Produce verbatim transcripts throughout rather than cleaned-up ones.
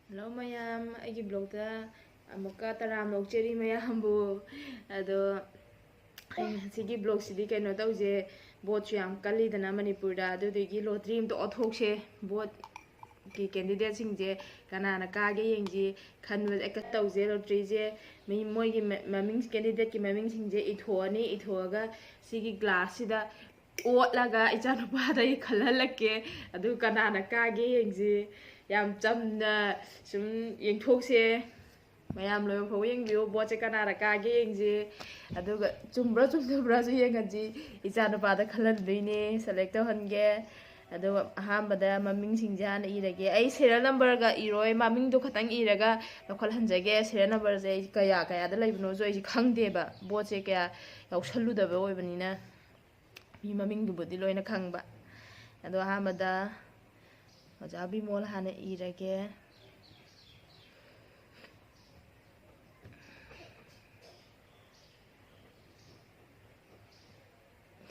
Hello ꯃꯌꯥꯝ, ꯑꯩꯒꯤ ꯕ꯭ꯂꯣꯛꯇ ꯑꯃꯨꯛꯀ ꯇꯔꯥꯝꯅ ꯑꯣꯛꯆꯔꯤ ꯃꯌꯥꯝꯕꯨ꯫ ꯑꯗꯣ ꯑꯩ ꯉꯁꯤꯒꯤ ꯕ꯭ꯂꯣꯛꯁꯤꯗꯤ ꯀꯩꯅꯣ ꯇꯧꯁꯦ, ꯚꯣꯠꯁꯨ ꯌꯥꯝ ꯀꯜꯂꯤꯗꯅ ꯃꯅꯤꯄꯨꯔꯗ, ꯑꯗꯨꯗꯨꯒꯤ ꯂꯣꯇ꯭ꯔꯤ ꯑꯝꯇ ꯑꯣꯠꯊꯣꯛꯁꯦ꯫ ꯚꯣꯠꯀꯤ ꯀꯦꯟꯗꯤꯗꯦꯠꯁꯤꯡꯁꯦ ꯀꯅꯥꯅ ꯀꯥꯒꯦ ꯌꯦꯡꯁꯤ꯫ ꯈꯟꯕ ꯑꯦ, ꯀ-, ꯇꯧꯁꯦ ꯂꯣꯇ꯭ꯔꯤꯁꯦ꯫ ꯃꯤ, ꯃꯣꯏꯒꯤ ꯃ-, ꯃꯃꯤꯡ, ꯀꯦꯟꯗꯤꯗꯦꯠꯀꯤ ꯃꯃꯤꯡꯁꯤꯡꯁꯦ ꯏꯊꯣꯛꯑꯅꯤ꯫ ꯏꯊꯣꯛꯑꯒ ꯁꯤꯒꯤ ꯒ꯭ꯂꯥꯁꯁꯤꯗ ꯑꯣꯠꯂꯒ ꯏꯆꯥꯅꯨꯄꯥꯗ ꯑꯩ ꯈꯜꯍꯜꯂꯛꯀꯦ꯫ ꯑꯗꯨ ꯀꯅꯥꯅ ꯀꯥꯒꯦ ꯌꯦꯡꯁꯤ꯫ ꯌꯥꯝ ꯆꯝꯅ ꯁꯨꯝ ꯌꯦꯡꯊꯣꯛꯁꯦ꯫ ꯃꯌꯥꯝ ꯂꯣꯏꯕ ꯐꯥꯎꯕ ꯌꯦꯡꯕꯤꯌꯨ꯫ ꯚꯣꯠꯁꯦ ꯀꯅꯥꯅ ꯀꯥꯒꯦ ꯌꯦꯡꯁꯤ꯫ ꯑꯗꯨꯒ ꯆꯨꯝꯕ꯭ꯔꯥ ꯆꯨꯝꯗꯕ꯭ꯔꯥꯁꯨ ꯌꯦꯡꯍꯟꯁꯤ꯫ ꯏꯆꯥꯅꯨꯄꯥꯗ ꯈꯜꯍꯟꯗꯣꯏꯅꯦ, ꯁꯦꯂꯦꯛ ꯇꯧꯍꯟꯒꯦ꯫ ꯑꯗꯨꯒ ꯑꯍꯥꯟꯕꯗ ꯃꯃꯤꯡꯁꯤꯡꯁꯦ ꯍꯥꯟꯅ ꯏꯔꯒꯦ꯫ ꯑꯩ ꯁꯦꯔꯤꯌꯦꯜ ꯅꯝꯕꯔꯒ ꯏꯔꯣꯏ, ꯃꯃꯤꯡꯗꯣ ꯈꯛꯇꯪ ꯏꯔꯒ ꯂꯧꯈꯠꯍꯟꯖꯒꯦ꯫ ꯁꯦꯔꯤꯌꯦꯜ ꯅꯝꯕꯔꯁꯦ ꯑꯩ ꯀꯌꯥ ꯀꯌꯥꯗ ꯂꯩꯕꯅꯣꯁꯨ ꯑꯩꯁꯦ ꯈꯪꯗꯦꯕ꯫ ꯚꯣꯠꯁꯦ ꯀꯌꯥ ꯌꯥꯎꯁꯜꯂꯨꯗꯕ ꯑꯣꯏꯕꯅꯤꯅ꯫ ꯃꯤ ꯃꯃꯤꯡꯗꯨꯕꯨꯗꯤ ꯂꯣꯏꯅ ꯈꯪꯕ꯫ ꯑꯗꯣ ꯑꯍꯥꯟꯕꯗ ꯑꯣꯖꯥ ꯕꯤꯃꯣꯜ ꯍꯥꯟꯅ ꯏꯔꯒꯦ꯫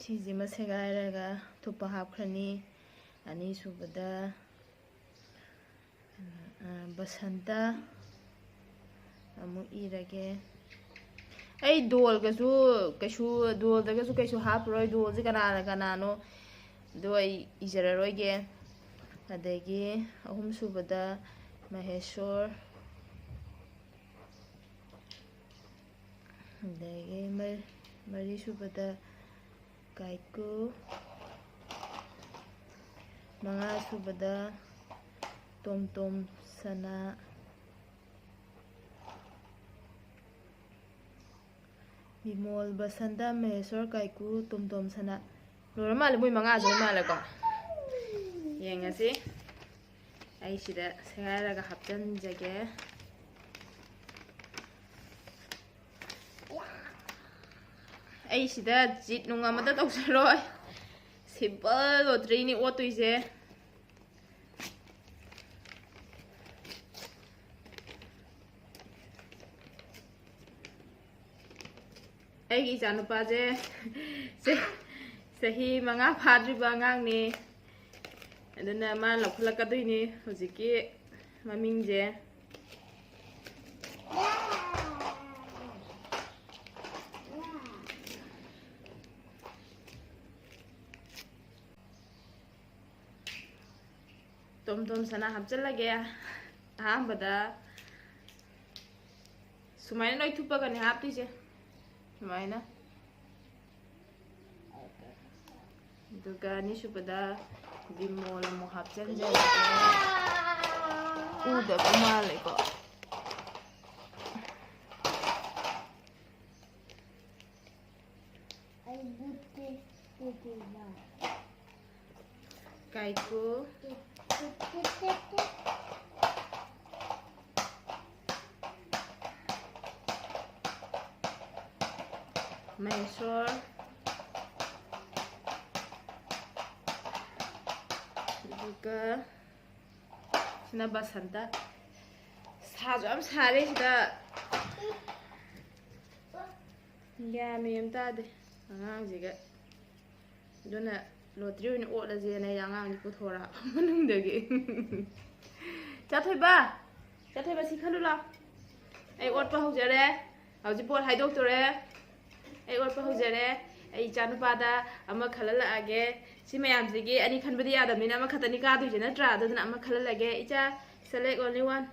ꯁꯤꯁꯤꯃ ꯁꯦꯒꯥꯏꯔꯒ ꯑꯇꯣꯞꯄ ꯍꯥꯞꯈ꯭ꯔꯅꯤ꯫ ꯑꯅꯤꯁꯨꯕꯗ, ꯑ, ꯕꯁꯟꯇ ꯑꯃꯨꯛ ꯏꯔꯒꯦ꯫ ꯑꯩ ꯗꯣꯜꯒꯁꯨ ꯀꯩꯁꯨ, ꯗꯣꯜꯗꯒꯁꯨ ꯀꯩꯁꯨ ꯍꯥꯞꯄꯔꯣꯏ꯫ ꯗꯣꯜꯁꯦ ꯀꯅꯥꯅ ꯀꯅꯥꯅꯣ ꯑꯗꯣ ꯑꯩ ꯏꯖꯔꯔꯣꯏꯒꯦ꯫ ꯑꯗꯒꯤ ꯑꯍꯨꯝꯁꯨꯕꯗ ꯃꯍꯦꯁꯣꯔ, ꯑꯗꯒꯤ ꯃ-, ꯃꯔꯤꯁꯨꯕꯗ ꯀꯥꯏꯀꯨ, ꯃꯉꯥꯁꯨꯕꯗ ꯇꯣꯝꯇꯣꯝ ꯁꯅꯥ, ꯕꯤꯃꯣꯜ, ꯕꯁꯟꯇ, ꯃꯍꯦꯁꯣꯔ, ꯀꯥꯏꯀꯨ, ꯇꯣꯝꯇꯣꯝ ꯁꯅꯥ꯫ ꯂꯣꯏꯔ ꯃꯥꯜꯂꯦ, ꯃꯣꯏ ꯃꯉꯥꯁꯦ ꯂꯣꯏ ꯃꯥꯜꯂꯦꯀꯣ꯫ ꯌꯦꯡꯉꯁꯤ꯫ ꯑꯩ ꯁꯤꯗ ꯁꯦꯒꯥꯏꯔꯒ ꯍꯥꯞꯆꯤꯟꯖꯒꯦ꯫ ꯑꯩ ꯁꯤꯗ ꯖꯤꯠ ꯅꯨꯡ ꯑꯃꯇ ꯇꯧꯖꯔꯣꯏ꯫ ꯁꯤꯝꯄꯜ ꯂꯣꯇ꯭ꯔꯤꯅꯤ ꯑꯣꯠꯇꯣꯏꯁꯦ꯫ ꯑꯩꯒꯤ ꯏꯆꯥꯅꯨꯄꯥꯁꯦ ꯆ-, ꯆꯍꯤ ꯃꯉꯥ ꯐꯥꯗ꯭ꯔꯤꯕ ꯑꯉꯥꯡꯅꯤ꯫ ꯑꯗꯨꯅ ꯃꯥꯅ ꯂꯧꯈꯠꯂꯛꯀꯗꯣꯏꯅꯤ ꯍꯧꯖꯤꯛꯀꯤ ꯃꯃꯤꯡꯁꯦ꯫ ꯇꯣꯝ ꯇꯣꯝ ꯁꯅꯥ ꯍꯥꯞꯆꯤꯜꯂꯒꯦ꯫ ꯑꯍꯥꯟꯕꯗ ꯁꯨꯃꯥꯏꯅ ꯂꯣꯏ ꯊꯨꯞꯄꯒꯅꯦ ꯍꯥꯞꯇꯣꯏꯁꯦ꯫ ꯁꯨꯃꯥꯏꯅ꯫ ꯑꯗꯨꯒ ꯑꯅꯤꯁꯨꯕꯗ ꯕꯤꯃꯣꯜ ꯑꯃꯨꯛ ꯍꯥꯞꯆꯤꯟꯖꯔꯒꯦ꯫ ꯎꯗꯕ ꯃꯥꯜꯂꯦꯀꯣ꯫ ꯀꯥꯏꯀꯨ꯫ ꯃꯍꯦꯁꯣꯔ꯫ ꯑꯗꯨꯒ ꯁꯤꯅ ꯕꯁꯟꯇ꯫ ꯁꯥꯁꯨ ꯌꯥꯝ ꯁꯥꯔꯦ ꯁꯤꯗ꯫ ꯒ꯭ꯌꯥꯟ ꯃꯦꯟ ꯑꯃ ꯇꯥꯗꯦ ꯑꯉꯥꯡꯁꯤꯒ꯫ ꯑꯗꯨꯅ ꯂꯣꯇ꯭ꯔꯤ ꯑꯣꯏꯅ ꯑꯣꯠꯂꯁꯦꯅ ꯑꯩ ꯑꯉꯥꯡꯁꯦ ꯄꯨꯊꯣꯔꯛꯑꯕ ꯃꯅꯨꯡꯗꯒꯤ꯫ ꯆꯥꯊꯣꯏꯕ, ꯆꯥꯊꯣꯏꯕ, ꯁꯤ ꯈꯜꯂꯨ ꯂꯥꯎ꯫ ꯑꯩ ꯑꯣꯠꯄ ꯍꯧꯖꯔꯦ꯫ ꯍꯧꯖꯤꯛ ꯕꯣꯠ ꯍꯥꯏꯗꯣꯛꯇꯣꯔꯦ꯫ ꯑꯩ ꯑꯣꯠꯄ ꯍꯧꯖꯔꯦ꯫ ꯑꯩ ꯏꯆꯥꯅꯨꯄꯥꯗ ꯑꯃ ꯈꯜꯍꯜꯂꯛꯑꯒꯦ꯫ ꯁꯤ ꯃꯌꯥꯝꯁꯤꯒꯤ ꯑꯅꯤ ꯈꯟꯕꯗꯤ ꯌꯥꯗꯕꯅꯤꯅ ꯑꯃꯈꯛꯇꯅꯤ ꯀꯥꯗꯣꯏꯁꯦ ꯅꯠꯇ꯭ꯔꯥ? ꯑꯗꯨꯗꯨꯅ ꯑꯃ ꯈꯜꯍꯜꯂꯒꯦ꯫ ꯏꯆꯥ, select only one꯫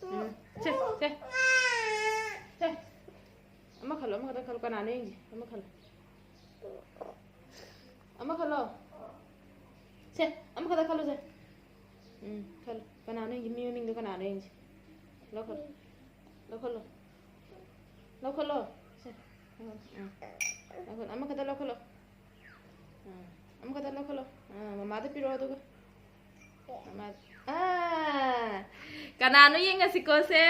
ꯎꯝ꯫ ꯁꯦ, ꯁꯦ꯫ ꯁꯦ꯫ ꯑꯃ ꯈꯜꯂꯣ, ꯑꯃꯈꯛꯇ ꯈꯜꯂꯣ꯫ ꯀꯅꯥꯅꯣ ꯌꯦꯡꯁꯤ? ꯑꯃ ꯈꯜꯂꯣ꯫ ꯑꯃ ꯈꯜꯂꯣ꯫ ꯁꯦ, ꯑꯃꯈꯛꯇ ꯈꯜꯂꯣꯁꯦ꯫ ꯎꯝ, ꯈꯜꯂꯣ꯫ ꯀꯅꯥꯅꯣ ꯌꯦꯡꯁꯤ? ꯃꯤ ꯃꯃꯤꯡꯗꯣ ꯀꯅꯥꯅꯣ ꯌꯦꯡꯁꯤ? ꯂꯧꯈꯠꯂꯣ꯫ ꯂꯧꯈꯠꯂꯣ꯫ ꯂꯧꯈꯠꯂꯣ꯫ ꯁꯦ꯫ ꯎꯝ, ꯎꯝ꯫ ꯂꯧꯈꯠꯂꯣ꯫ ꯑꯃꯈꯛꯇ ꯂꯧꯈꯠꯂꯣ꯫ ꯑꯥ, ꯑꯃꯨꯛꯈꯛꯇ ꯂꯧꯈꯠꯂꯣ꯫ ꯑꯥ, ꯃꯃꯥꯗ ꯄꯤꯔꯛꯑꯣ ꯑꯗꯨꯒ꯫ ꯃꯃꯥꯗ꯫ ꯑꯥ, ꯀꯅꯥꯅꯣ ꯌꯦꯡꯉꯁꯤꯀꯣ ꯁꯦ?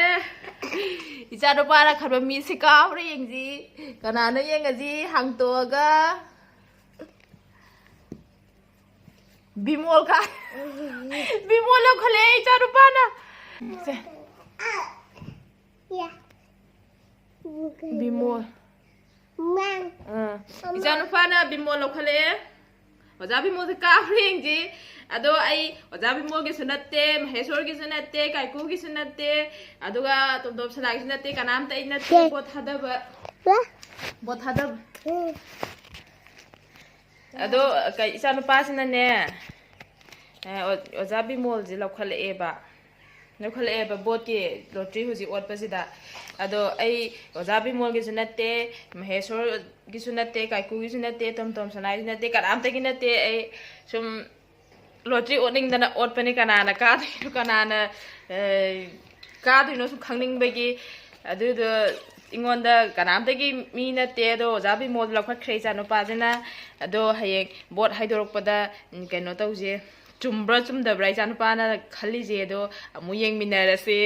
ꯏꯆꯥꯅꯨꯄꯥꯅ ꯈꯟꯕ ꯃꯤꯁꯦ ꯀꯥꯎꯔꯦ ꯌꯦꯡꯁꯤ꯫ ꯀꯅꯥꯅꯣ ꯌꯦꯡꯉꯁꯤ ꯍꯥꯡꯇꯣꯛꯑꯒ꯫ ꯕꯤꯃꯣꯜ ꯀꯥ-, ꯕꯤꯃꯣꯜ ꯂꯧꯈꯠꯂꯛꯑꯦ ꯏꯆꯥꯅꯨꯄꯥꯅ꯫ ꯁꯦ꯫ ꯕꯤꯃꯣꯜ꯫ ꯑꯥ꯫ ꯏꯆꯥꯅꯨꯄꯥꯅ ꯕꯤꯃꯣꯜ ꯂꯧꯈꯠꯂꯛꯑꯦ꯫ ꯑꯣꯖꯥ ꯕꯤꯃꯣꯜꯁꯦ ꯀꯥꯕ꯭ꯔꯥ ꯌꯦꯡꯁꯤ꯫ ꯑꯗꯣ ꯑꯩ ꯑꯣꯖꯥ ꯕꯤꯃꯣꯜꯒꯤꯁꯨ ꯅꯠꯇꯦ, ꯃꯍꯦꯁꯣꯔꯒꯤꯁꯨ ꯅꯠꯇꯦ, ꯀꯥꯏꯀꯨꯒꯤꯁꯨ ꯅꯠꯇꯦ, ꯑꯗꯨꯒ ꯇꯣꯝꯇꯣꯝ ꯁꯅꯥꯒꯤꯁꯨ ꯅꯠꯇꯦ, ꯀꯅꯥꯝꯇ ꯑꯩ ꯅꯠꯇꯦ꯫ ꯚꯣꯠ ꯊꯥꯗꯕ꯫ ꯚꯣꯠ ꯊꯥꯗꯕ꯫ ꯑꯗꯣ ꯀꯩ, ꯏꯆꯥꯅꯨꯄꯥꯁꯤꯅꯅꯦ, ꯑꯦ, ꯑꯣ-, ꯑꯣꯖꯥ ꯕꯤꯃꯣꯜꯁꯦ ꯂꯧꯈꯠꯂꯛꯑꯦꯕ꯫ ꯂꯧꯈꯠꯂꯛꯑꯦꯕ ꯚꯣꯠꯀꯤ ꯂꯣꯇ꯭ꯔꯤ ꯍꯧꯖꯤꯛ ꯑꯣꯠꯄꯁꯤꯗ꯫ ꯑꯗꯣ ꯑꯩ ꯑꯣꯖꯥ ꯕꯤꯃꯣꯜꯒꯤꯁꯨ ꯅꯠꯇꯦ, ꯃꯍꯦꯁꯣꯔꯒꯤꯁꯨ ꯅꯠꯇꯦ, ꯀꯥꯏꯀꯨꯒꯤꯁꯨ ꯅꯠꯇꯦ, ꯇꯣꯝꯇꯣꯝ ꯁꯅꯥꯒꯤꯁꯨ ꯅꯠꯇꯦ, ꯀꯅꯥꯝꯇꯒꯤ ꯅꯠꯇꯦ꯫ ꯑꯩ ꯁꯨꯝ ꯂꯣꯇ꯭ꯔꯤ ꯑꯣꯠꯅꯤꯡꯗꯅ ꯑꯣꯠꯄꯅꯤ꯫ ꯀꯅꯥꯅ ꯀꯥꯗꯣꯏꯅꯣ, ꯀꯅꯥꯅ, ꯑꯦ, ꯀꯥꯗꯣꯏꯅꯣ ꯁꯨꯝ ꯈꯪꯅꯤꯡꯕꯒꯤ꯫ ꯑꯗꯨꯗꯣ ꯑꯩꯉꯣꯟꯗ ꯀꯅꯥꯝꯇꯒꯤ ꯃꯤ ꯅꯠꯇꯦ꯫ ꯑꯗꯣ ꯑꯣꯖꯥ ꯕꯤꯃꯣꯜ ꯂꯧꯈꯠꯈ꯭ꯔꯦ ꯏꯆꯥꯅꯨꯄꯥꯁꯤꯅ꯫ ꯑꯗꯣ ꯍꯌꯦꯡ ꯚꯣꯠ ꯍꯥꯏꯗꯣꯔꯛꯄꯗ, ꯎꯝ, ꯀꯩꯅꯣ ꯇꯧꯁꯦ, ꯆꯨꯝꯕ꯭ꯔꯥ ꯆꯨꯝꯗꯕ꯭ꯔꯥ ꯏꯆꯥꯅꯨꯄꯥꯅ ꯈꯜꯂꯤꯁꯦ, ꯑꯗꯣ ꯑꯃꯨꯛ ꯌꯦꯡꯃꯤꯟꯅꯔꯁꯦ꯫